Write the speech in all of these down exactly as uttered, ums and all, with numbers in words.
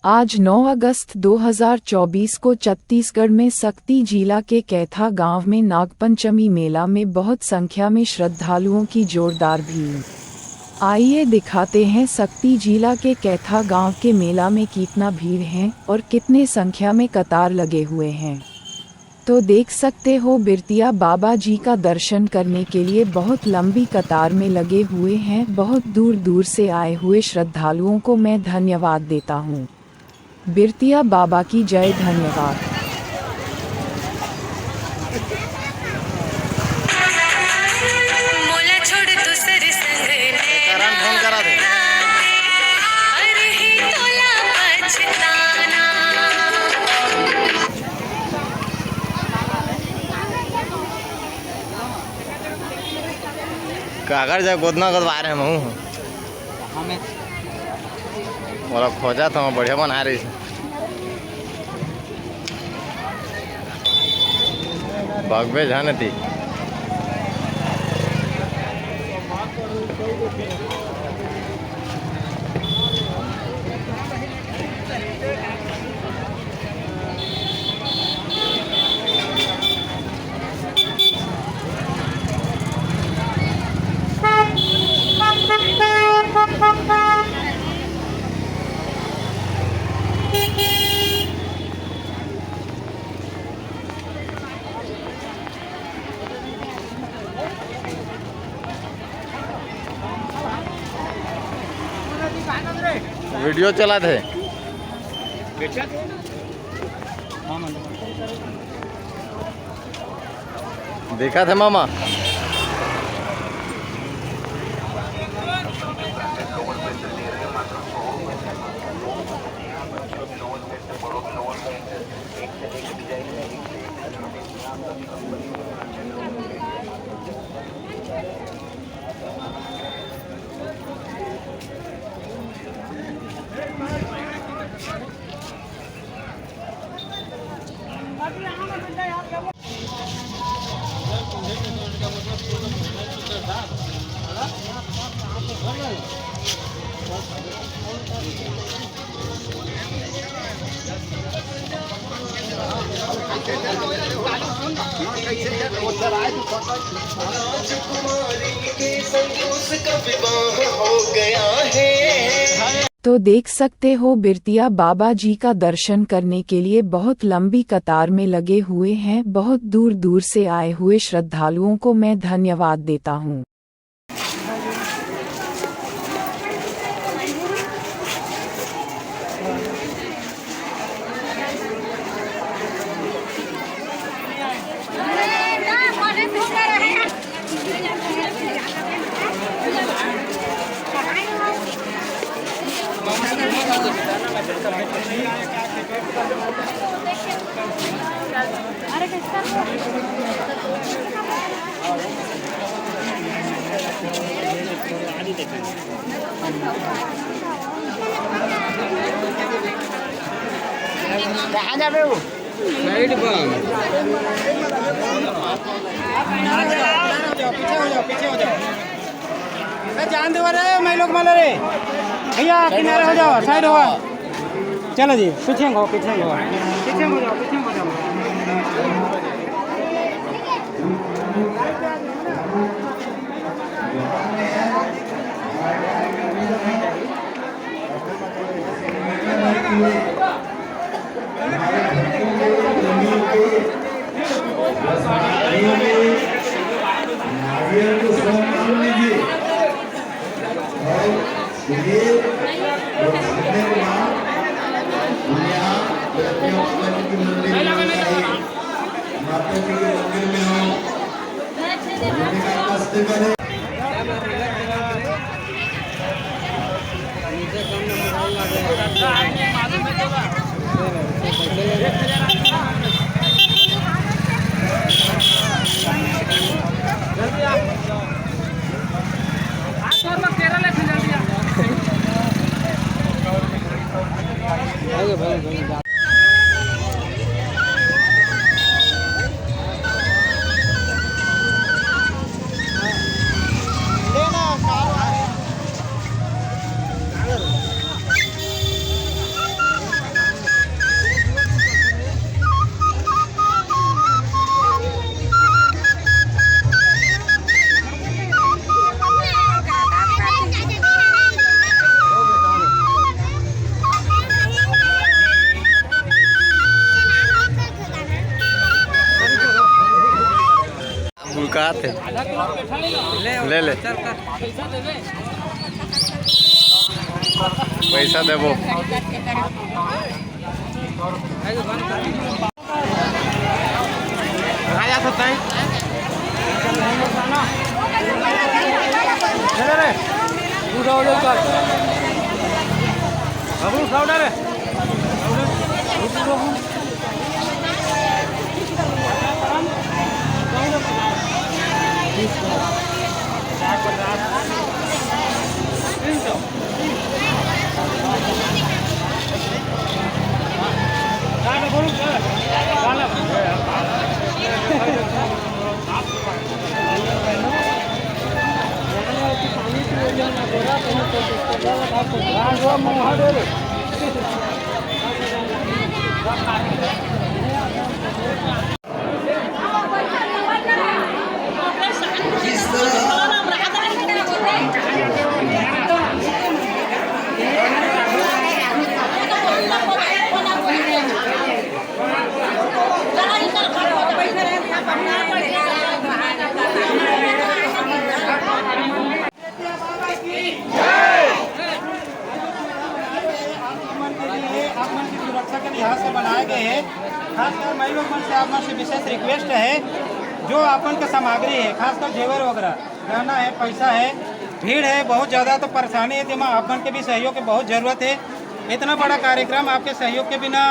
आज नौ अगस्त दो हज़ार चौबीस को छत्तीसगढ़ में सक्ती जिला के कैथा गांव में नागपंचमी मेला में बहुत संख्या में श्रद्धालुओं की जोरदार भीड़। आइए दिखाते हैं सक्ती जिला के कैथा गांव के मेला में कितना भीड़ है और कितने संख्या में कतार लगे हुए हैं। तो देख सकते हो, बिरतिया बाबा जी का दर्शन करने के लिए बहुत लंबी कतार में लगे हुए हैं। बहुत दूर दूर से आए हुए श्रद्धालुओं को मैं धन्यवाद देता हूँ। बिरतिया बाबा की जय। धन्यवाद। मोला छोड़ दूसर संग नैना। करण फोन करा दे। अरे ही तोला पछताना। काकर जा गोदना गोदवा रहे हूँ। मोला खोजा तो बढ़िया बना रही। भगवे जाने ती। वीडियो चलात हे। देखा था मामा। राजकुमारी के संग उसका विवाह हो गया है। तो देख सकते हो, बिरतिया बाबा जी का दर्शन करने के लिए बहुत लंबी कतार में लगे हुए हैं। बहुत दूर दूर से आए हुए श्रद्धालुओं को मैं धन्यवाद देता हूँ। कहाँ जाबे वो? साइड पर। पीछे हो जाओ, पीछे हो जाओ। अरे जान दो रे, मैं लोग माला रे। भैया, किनारे हो जाओ, साइड हो। चलो जी, पीछे हो, पीछे हो। पीछे हो जाओ, पीछे हो जाओ। नारियल को सम्मान लीजिए। और ये लोग सुनने के बाद यहाँ लक्ष्मी माता जी की मंदिर में आए, माता जी के मंदिर में हो, उनका कष्ट करें। का थे? ले ले। पैसा देबो। कहाँ जा सकता है? ले ले रे। तू जाओ, ले कर। बाबू, उठाओ ना रे। आप मन के लिए, आप मन की सुरक्षा के लिहाज से बनाए गए हैं। खासकर महिला मन से आप मन से विशेष रिक्वेस्ट है, जो आप मन के सामग्री है, खासकर जेवर वगैरह, गहना है, पैसा है, भीड़ है बहुत ज़्यादा, तो परेशानी है, तेमा आप मन के भी सहयोग के बहुत ज़रूरत है। इतना बड़ा कार्यक्रम आपके सहयोग के बिना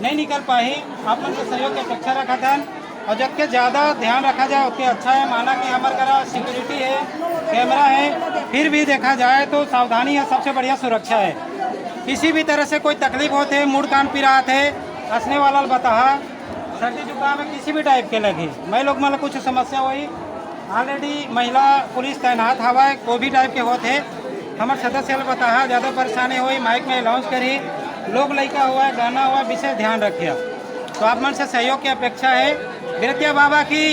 नहीं निकल पाही। आप मन के सहयोग के अपेक्षा रखत हन, और जतके ज़्यादा ध्यान रखा जाए, उतके अच्छा है। माना कि हमर करा सिक्योरिटी है, कैमरा है, फिर भी देखा जाए तो सावधानी है, सबसे बढ़िया सुरक्षा है। किसी भी तरह से कोई तकलीफ होत है, मुड़ कान पिरात है, असने वाला ल बताहा, सर्दी जुकाम है, किसी भी टाइप के लगे, मैं लोग मन ल कुछ समस्या होई, already महिला पुलिस तैनात हवय, कोई भी टाइप के होत हे, हमर सदस्य ल बताहा, ज़्यादा परेशानी होई, माइक में अनाउंस करही, लोग लइका हुआ, गाना हुआ, विशेष ध्यान रखिए। तो आप मन से सहयोग की अपेक्षा है। बिरतिया बाबा की।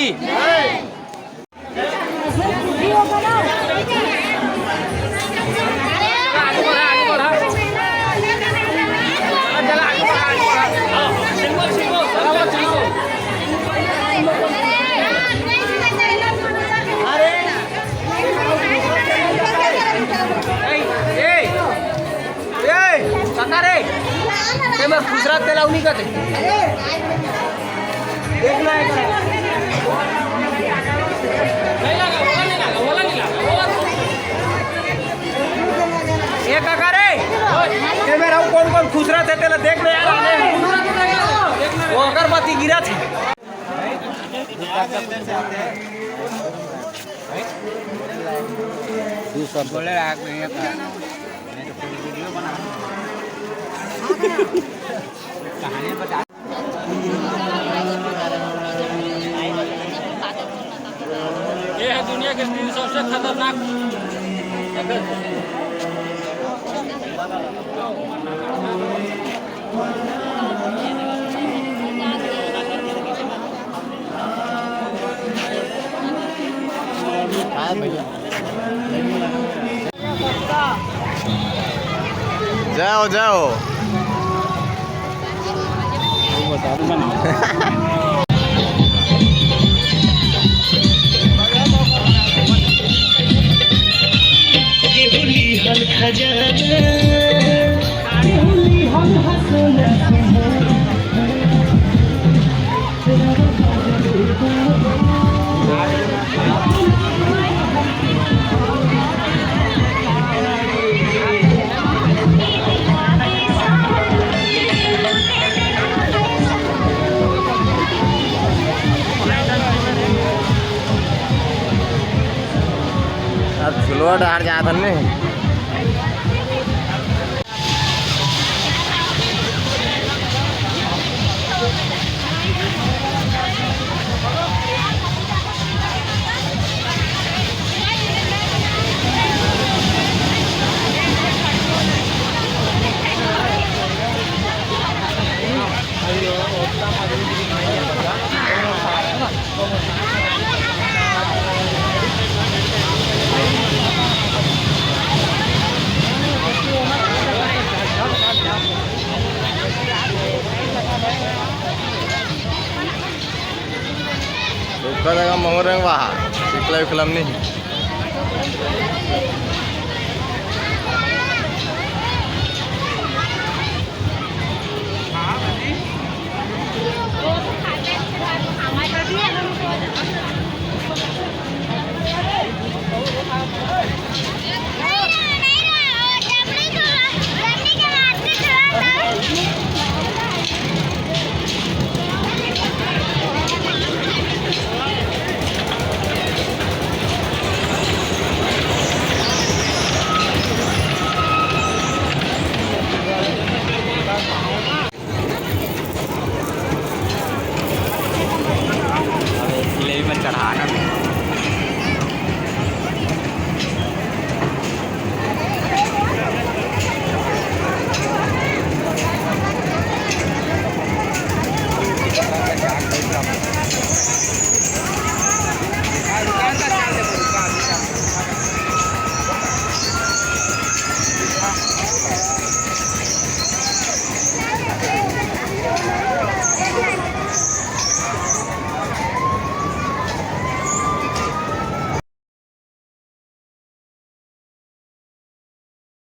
ए, ए, काका रे, ते मैं खुसरा तेला उनी कते। देखना है। ए काका रे, ते मेरा कौन कौन खुसरा थे तेला देख ले यार, आने। वो अगरबत्ती गिरा थे। गोले लाग नहीं है। मैं तो पूरी वीडियो बना। कहानी बता। ये है दुनिया के तीन सबसे खतरनाक। जाओ, जाओ। अब झुलवा डहार जात हन ने। का जगह महू रंगवा हा, चिखला उखला म नहीं।